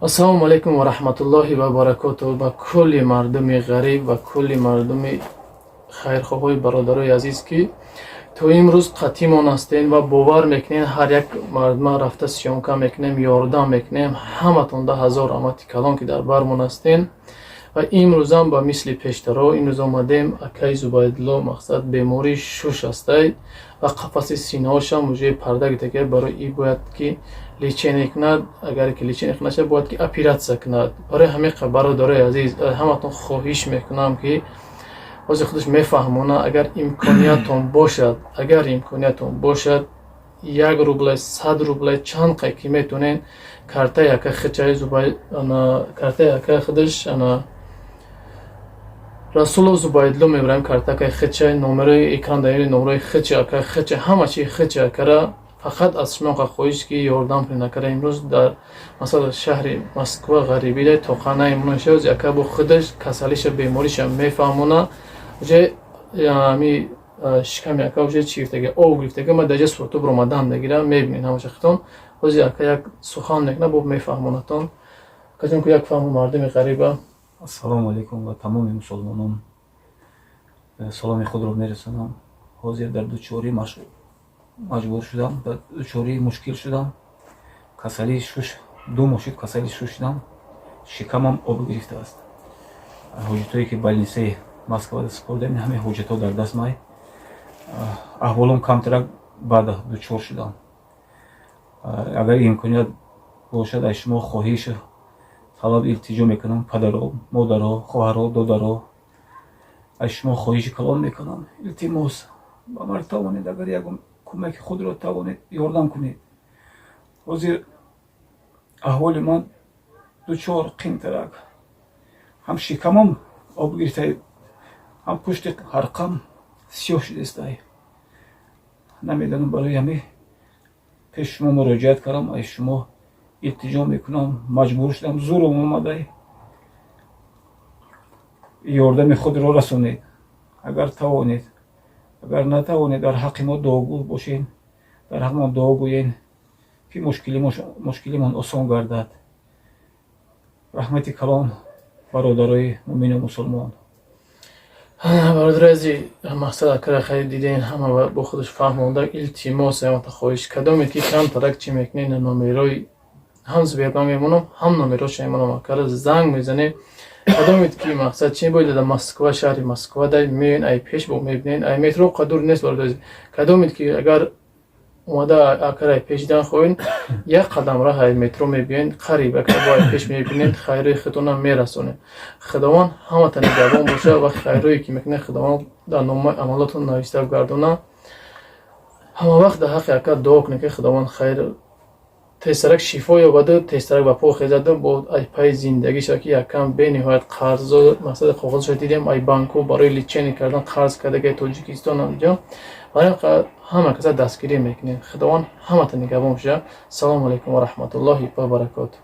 Ассалому алайкум ва раҳматуллоҳи ва баракоту ба кулли мардуми ғариб ва кулли мардуми хайрхоҳои бародарои азиз, ки то имрӯз қатъимон ҳастен ва бовар мекунен. Ҳар як мардума рафта съёмка мекунем, ёрдам мекунем. Ҳаматон да ҳазор раҳмати калон, ки дар бармон ҳастен. Ва имрӯзам ба мисли пештаро имрӯз омадем. Акаи Зубайдулло, мақсад, бемории шуш ҳастай ва қафаси синаошам уже парда гирифта. Барои и бояд ки лечение кунад. Агар ки лечение нашавад, бояд ки оператсия кунад. Барои ҳамин, бародарои азиз, ҳаматон хоҳиш мекунам, ки ҳозир худаш мефаҳмона, агар имкониятон бошад, агар имкониятон бошад, 1 рубле, 100 рубле, чанд қай ки метонен, картаи ака хичаи Зубай, картаи ака худаш, ана, Расулов Зубайдулло мебарем. Картакаи хича, номерои экран даёри, номерои хича ака хича, ҳама чи хича акара. Фақат аз шумо хоҳиш, ки ёрдам кунед акара. Имрӯз дар, масалан, шаҳри Москва ғарибида тоқа наимонашавз. Ака бо худаш касалиша, бемориша мефаҳмона. Уже ами шиками ака уже чи гирифтага, об гирифтага. Ма даҷа сурато биромадан мегирам, мебинед ҳамаша хитон. Ҳозир ака як сухан мекунад, бо мефаҳмонатон. Акаҷон, ку як фаҳму мардуми ғариба. Ассалому алайкум ва тамоми мусулмонон, саломи худро мерасонам. Ҳозир дар дучорӣ маҷбур шудам, дар дучории мушкил шудам. Касалии шуш, 2 моҳ шуд касалии шуш шудам, шикамам об гирифтааст. Ҳуҷҷатҳое, ки больницаи Москвада супордем, ҳамин ҳуҷҷатҳо дар даст май. Аҳволом камтарак баъд дучор шудам. Агар имконият бошад, аз шумо хоҳиш, талаб, илтиҷо мекунам. Падаро, модаро, хоҳаро, додаро, аз шумо хоҳиши калон мекунам. Илтимос, ба мар тавонед, агар ягон кӯмаки худро тавонед, ёрдам кунед. Ҳозир аҳволи ман дучор қинтарак, ҳам шикамам об гирифта, ҳам пушти ҳарқам сиёҳ шудестай. Намедонам, барои ҳамин пеши шумо муроҷиат кардам, аз шумо илтиҷо мекунам. Маҷбур шудам, зурум омадай. Ёрдами худро расонед, агар тавонед. Агар натавонед, дар ҳаққи мо дуогӯ бошед, дар ҳаққи мо дуо гӯед, ки мушкилимон осон гардад. Раҳмати калон, бародарои муъмину мусулмон. Бародари азиз, мақсад, акара хайр диден, ҳама бо худаш фаҳмонда. Илтимос, ямата хоҳиш, кадоме ки камтарак чӣ мекунед, номерои ҳам Сбербанк мемонам, ҳам номероша мемонам, акара занг мезанем. Кадомед ки, мақсад, чи бояд, дар Москва, шаҳри Москва дай меоен, ай пеш бо мебинен, ай метро қадур нест. Бародари азиз, кадомед ки агар омада акара ай пеш дидан хоҳед, як қадам раҳ ай метро мебиёен, қариб ака бо ай пеш мебинед. Хайрои худтонам мерасонед. Худованд ҳамата нигаҳбон боша ва хайрое ки мекунед, Худованд дар номаи амалотон нависта гардона. Ҳама вақт дар ҳаққи ака дуо кунед, ки Худованд хайр тезтарак шифо ёбаду тезтарак ба по хезаду бо ай пайи зиндагӣ шавад, ки якам бениҳоят қарзо, мақсади, коғазашо дидем, ай банку барои лечение кардан қарз кардагаи Тоҷикистон ҷо. Барои ҳама каса дастгирӣ мекунем. Худованд ҳамата нигаҳбон боша. Салому алайкум ва раҳматуллоҳи ва баракоту.